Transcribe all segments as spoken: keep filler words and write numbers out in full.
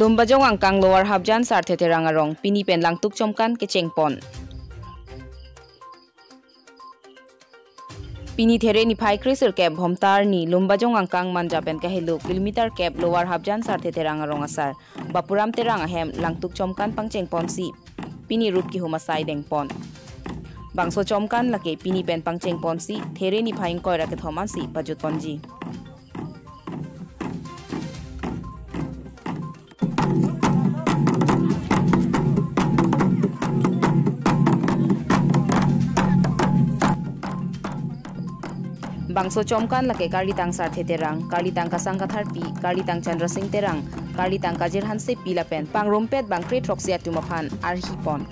Lumbajong angkang Lower Hapjan Sarthe Terang arong pini pen Langtuk Chomkan kechengpon. Pini There niphai kresirkep Bhomta arni Lumbajong angkang Manja pen kahelo kilometer kep Lower Hapjan Sarthe Terang arong asar Bapuram Terang ahem Langtuk Chomkan pangchengponsi pini rup kihum asai dengpon. Bangso chomkan lake pini pen pangchengponsi There niphai ingkoi ra kethom ansi pajutponji. Bangso chomkan lake karlitang Sarthe Terang, karlitang Kasang Katharpi, karlitang Chandra Sing Terang, karlitang Kajir Hansepi lapen pangrumpet bang kre throksi atum aphan arhipon.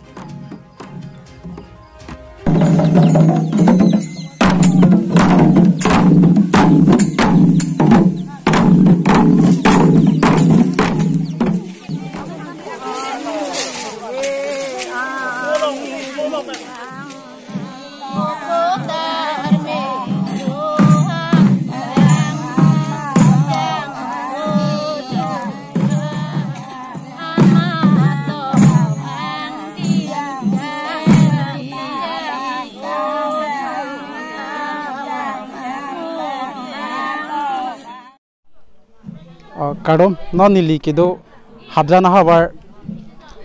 Oh, kardom, non neli kedo Hapjan ahavar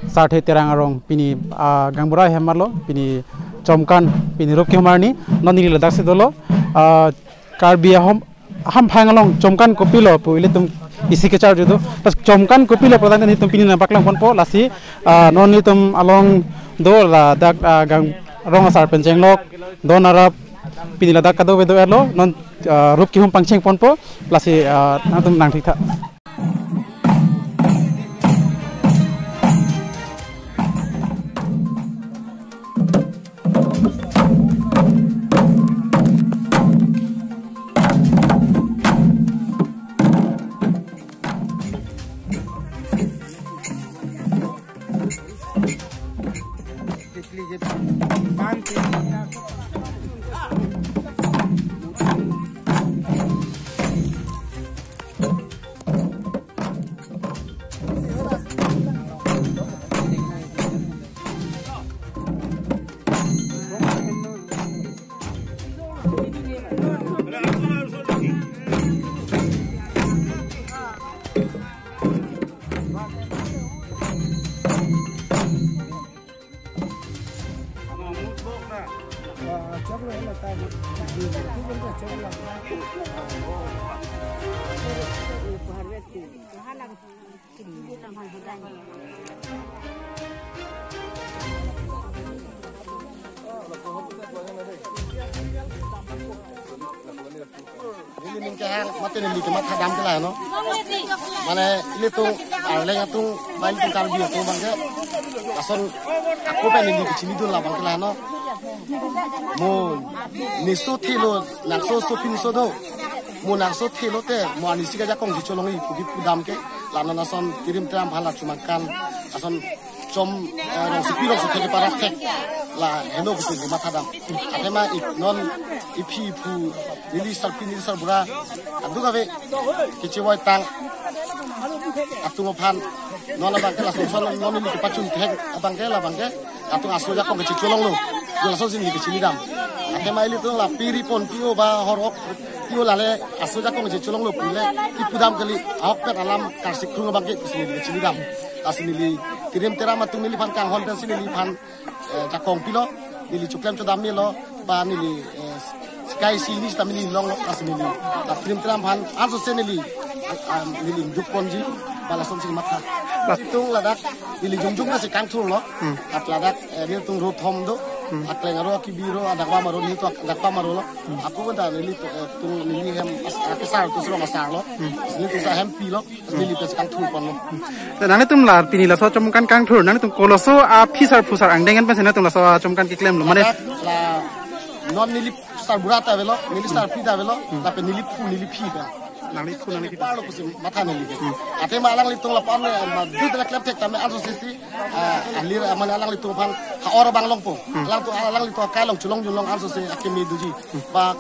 Sarthe Terang arong pini, ah, gaonbura hem arlo, pini chomkan, pini rup kihum arni, non neli ladaksi dolo, ah, Karbi ahom, aham phang along chomkan kopilo pu ilitum isi kecharju do. Tas chomkan kopilo pradang nelitum pini nangpaklangponpo lasi, ah, non nelitum along do ladak, ah, gang rong asar pen chenglok, don arap, pini ladak kadokave do-erlo, non, ah, rup kihum pangchengponpo lasi, ah, nangtum nangthik tha. Neli ning kehang mate neli kematha dam ke laheno. Mane ilitum arleng atum, ba ilitum Karbi atum abangke lason ako pen neli kechinidun la abangke laheno. Mo neso thelo, nangso sopinso do. Mo nangso thelo te mo anisi kajakong kecholongji pu kipudam ke, la non ason Tirim Teram aphan la chomkan ason chom, eh, rongsopi rongsothek keparak thek laheno pusi kematha dam. Athema ik non iphi iphu, neli sarpi neli sarbura, kadokave kechevoi tang atum aphan non abangke lason son non neli kepachun thek abangke la abangke atum aso ajakong kechecholonglo, jo lasonsi neli kechinidam. Athema ilitum la piri pon pio ba hor-ok pio lale aso ajakong kechecholonglo pule kipudam kali, ahokpet alam karsik krung abangke pusi neli kechinidam. Lasi neli Tirim Teram atum neliphan kanghon pensi neliphan, eh, jakong pilo, neli choklem chodam melo, ba neli, eh, sika isi ini sita neli longlo, lasi neli la Tirim Teram aphan ansose neli, ah, neli dukponji, ba lasonsi matha. Lasi tung ladak neli jongjong nasi kangthurlo. Hmm. At ladak, eh, nelitum road thom do. Hmm. Akleng aro, akibi aro, adakvam aro, nelitum adakvam arolo. Hmm. Ako benda neli, eh, tung neli hem as-, akesar, tung serong asarlo. Hmm. Nelitum sa hem pilo. Neli pen kangthurponlo. Te nanglitum la pini laso chomkan kangthur, nanglitum koloso aphi sar phu sar angdeng pensi nanglitum laso chomkan keklemlo. Mane la non neli sarbura ta avelo, neli sarpi ta avelo, lapen neli phu neli phi pen. Nangli phu nangli phi. Parlo pusi matha neli ke. Athema alanglitum lapu-an, eh, ma dut la klem thek tame ansose si, ah, alir, ah, mane alanglitum aphan ha-or abang longpo. Alangtum alanglitum akai along cholong cholong ansose akeme doji. Ba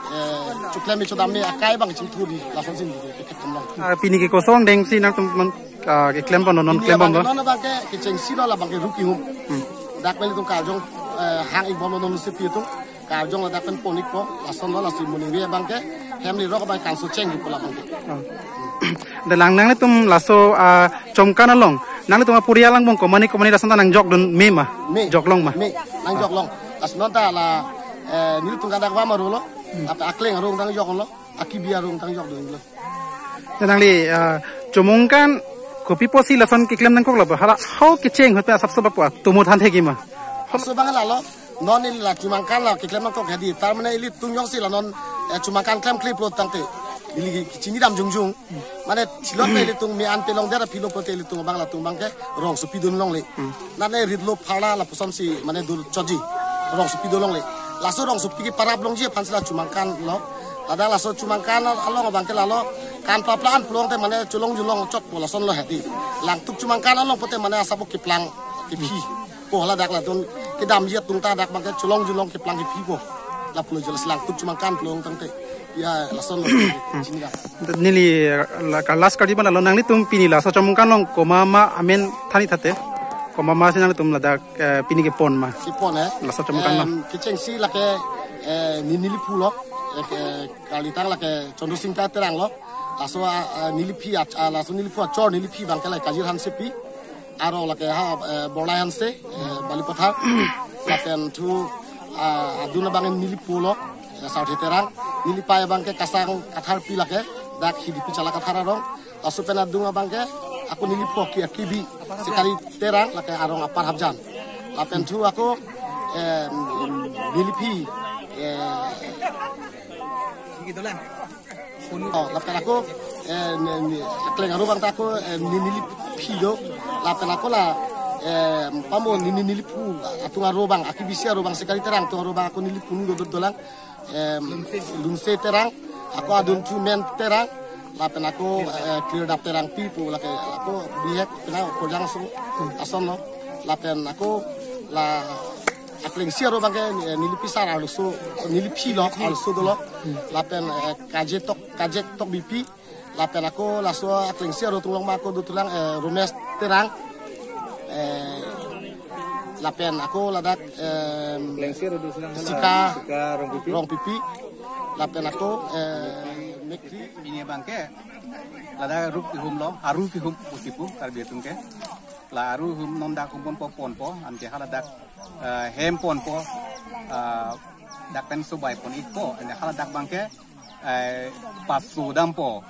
Eh, choklem me chodam me akai abang chingthur di lason sin di ke keklem long. Ah, pini ke kosong dengsi nangtum man, ah, keklem pon non, pini klem abang pon ke ba? Non abang ke kechengsi lo, labang ke ru kihum. Hmm. Dak pen ilitum karjong, eh, hang-ik bom lo non si pi atum. Karjong ladak pen pon-ikpo, lason lo, lasi moningve abang ke hem lirok abang kanso cheng di pu labang ke. Oh. Dak lang nanglitum laso, ah, Chomangkan along, nanglitum aporial angbong komane komane lason ta nangjokdun me ma? Me. Joklong ma? Me, nangjok long. Lason ta la, eh, nelitum kadak va maru lo, ata akleng arong ta nangjok lo, akibi arong ta nangjokdun lo. Dak nangli, ah, Chomangkan kopi pusi lason keklem nangkok lo ba? Hala hau kecheng ahut pen asap sap pu atum than thekji ma? Laso abang lalo, non ili la Chomangkan la keklem nangkok hedi. Tar mane ilitum jongsi la non, eh, Chomangkan klemkle pulo tangte, ili kachini dam jongjong. Mane chilot pe ilitum me-an pelong dera pilo pulote ilitum abang latum abang ke rong sopidun longle. Hmm. Nane ritlo pharla lapuson si mane dur choji. Rong sopidun longle. Laso rong sopi ke parap longji aphan si la Chomangkan lo. Ladak laso Chomangkan along abang ke lalo kan papla an pulote mane cholong julong chotpo lason lo hedi. Langtuk Chomangkan along pulote mane asap keplang kephi. Ko ladak latum kedamji atum ta dak abang ke cholong julong keplang kephipo. Lapulo jo lasi Langtuk Chomangkan pulo tangte. Ya, lason lo chini dak. Neli la ka last kali mana lo, nanglitum pini laso Chomangkan along komat ma amen than-ik thate? Komat ma si nanglitum ladak, eh, pini kepon ma? Kepon, eh? Laso Chomangkan along. Em, kechengsi lake, eh, ne neliphu lo. Eh, ke, kalitang lake Chandra Sing Ingti Terang lo. Laso, ah, ah, neliphi ach-, ah, laso neliphu achor neliphi abang ke la Kajir Hansepi. Arong lake ha, eh, Borlai Hanse, eh, Balipathar. Lapen thu, ah, adun abang neliphu lo, eh, Sarthe Terang. Nelipei abang ke Kasang Katharpi lake, dak Hidipi Chala Kathar arong. Laso pen adung abang ke, ako neliphu aki, akibi, Sikari Terang, lake arong Upper Hapjan. Lapen thu ako, eh, neliphi, eh, Oh, lapen ako, eh, ne, ne, akleng arong abang ta ako, eh, ne, neliphi do. Lapen ako la, eh, pamo ne, ne, neliphu atum arong abang, akibisi arong abang, Sikari Terang atum arong abang ako neliphu do, do, dolang. Em, Lunse Terang, ako adun thu Men Terang. Lapen ako, eh, Klirdap Terangpi pu lake ako bihek pina Kojang aso, ason lo. Lapen ako la aklengsi arong abang ke, eh, neliphi sar arloso, neliphi lo, arloso dolo. Lapen, eh, Kaje Tok, Kajek Tokbipi. Lapen ako laso aklengsi arong atum along ma ako dotulang, eh, Romesh Terang. Eh, lapen ako ladak, em, Aklengsi arong dotulang hala Sika Sika Rongpipi. Rongpipi. Lapen ako, eh, Mekri. Pini abang ke ladak ru kihum lo, aru kihum pusi pu Karbi atum ke. La aru hum non dak hum ponpo ponpo, anke haladak, eh, hem ponpo, eh, dak pen sobai pon-ikpo, anke haladak abang ke, eh, paso dampo,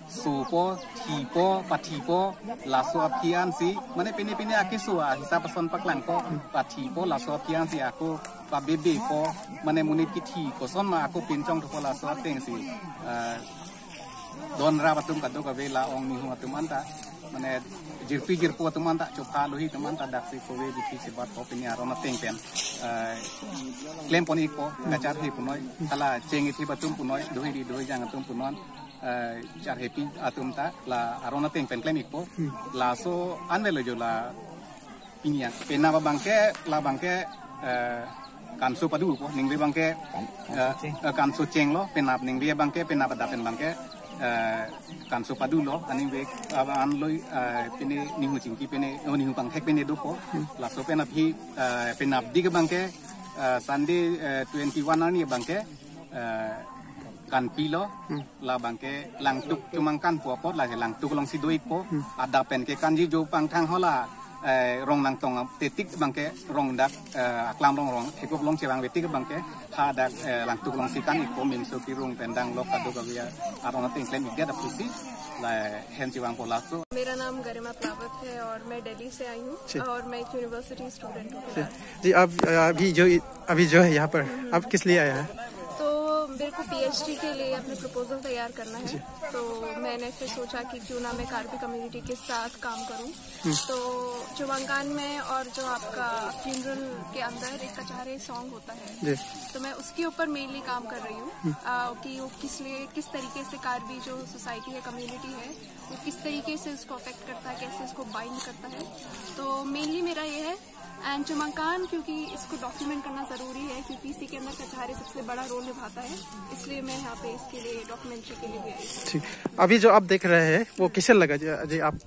sopo, thipo, pathipo, laso aphi ansi, mane pine pine akeso ahisap ason paklangpo, pathipo, laso aphi ansi ako pabebepo, mane monit kithi koson ma ako pinchong thupo laso atengsi, eh, don rap atum kadokave la ong nihu atum anta, mane jirpi jirpo atum anta, chopha lohi atum anta daksi kove bithi sebat ko pini aron ateng pen, eh, klem pon-ikpo, kacharhe punoi, hala cheng-ik atum punoi, dohi ri dohi jang atum punon, eh, charhepi atum ta la aron ateng pen klem-ikpo, laso anvelo jo la pini an. Penap abang ke, labang ke, eh, kanso padupo, ningve abang ke, eh, eh, kanso cheng lo, penap ningve abang ke, penap adap pen abang ke, eh, kanso padu lo, aningve, ah, anlo, eh, pine nihu chingki pine, oh, nihu pangthek pine dopo, laso pen aphi, eh, penapdik abang ke, eh, Sunday, eh, twenty-one arni abang ke, eh, kanpi lo, labang ke Langtuk Chomangkan pu apot lake Langtuk alongsi do-ikpo, adap pen ke kanji jo pangthang hala, eh, rong nangtong tetik abang ke rong dak, eh, aklam rong rong, thekup along chevangve tik abang ke, hadak, eh, Langtuk alongsi kan-ikpo, mimso kirung pen dang lok kadokave aron ateng klem-ikdet apotsi, la hen chevangpo laso. मेरा नाम गरिमा प्लावत है और मैं दिल्ली से आई हूँ जी। और मैं एक यूनिवर्सिटी स्टूडेंट हूँ जी। फिलहाल। जी, आप, अ, अभी जो, अभी जो है यहाँ पर, आप किस लिए आया है? तो मेरे को पीएचडी के लिए अपने प्रपोजल तैयार करना है। जी। तो मैंने फिर सोचा कि क्यों ना मैं कार्बी कम्युनिटी के साथ काम करूं। हम्म। तो चुवांकान में और जो आपका फ्यूनरल के अंदर एक कचारे सॉन्ग होता है, जी। तो मैं उसके ऊपर मेनली काम कर रही हूँ, हम्म। अ, कि वो किस लिए, किस तरीके से कार्बी जो सोसाइटी है, कम्युनिटी है, वो किस तरीके से उसको अफेक्ट करता है, कैसे उसको बाइंड करता है। तो मेनली मेरा ये है एंड चुमंकान, क्योंकि इसको डॉक्यूमेंट करना ज़रूरी है, क्योंकि इसी के अंदर कचहरी सबसे बड़ा रोल निभाता है, इसलिए मैं यहाँ पे इसके लिए, डॉक्यूमेंट्री के लिए भी आई हूँ। ठीक। अभी जो आप देख रहे हैं वो कैसे लगा जी, जी आप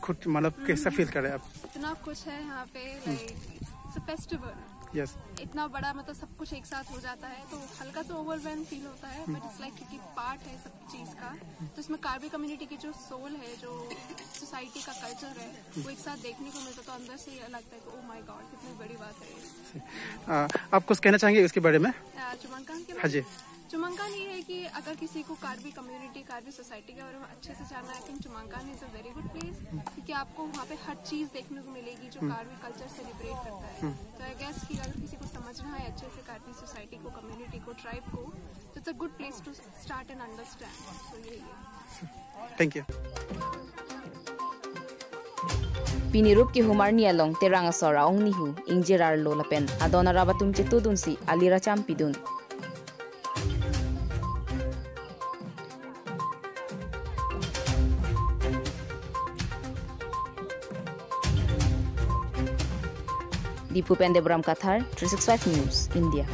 खुद मतलब कैसा फील कर रहे हैं आप? इतना कुछ है यहाँ पे, like it's a festival. Yes. इतना बड़ा, मतलब, सब कुछ एक साथ हो जाता है, तो हल्का सा ओवरवेल्म फील होता है, बट इट्स लाइक, क्योंकि पार्ट है सब चीज़ का, तो इसमें कार्बी कम्युनिटी की जो सोल है, जो सोसाइटी का कल्चर है, वो एक साथ देखने को मिलता, तो अंदर से ये लगता है कि ओ माय गॉड, कितनी बड़ी बात है ये। आ, आप कुछ कहना चाहेंगे इसके बारे में? आ, चुमंकान के हाँ जी। चुमंकान ये है कि अगर किसी को कार्बी कम्युनिटी, कार्बी सोसाइटी के बारे में अच्छे से जानना है, आई थिंक चुमंकान is a very good place, क्योंकि आपको वहाँ पे हर चीज़ देखने को मिलेगी जो कार्बी कल्चर सेलिब्रेट करता है। तो आई गेस कि अगर किसी को समझना है अच्छे से कार्बी सोसाइटी को, कम्युनिटी को, ट्राइब को, तो it's a good place to start and understand. तो यही है। Thank you. Pini Rupki humar ni along Terang asor aong nihu ingjir arlo lapen adon arap atum chetudunsi alira cham pidun. Diphu pen Debram Kathar, three six five News, India.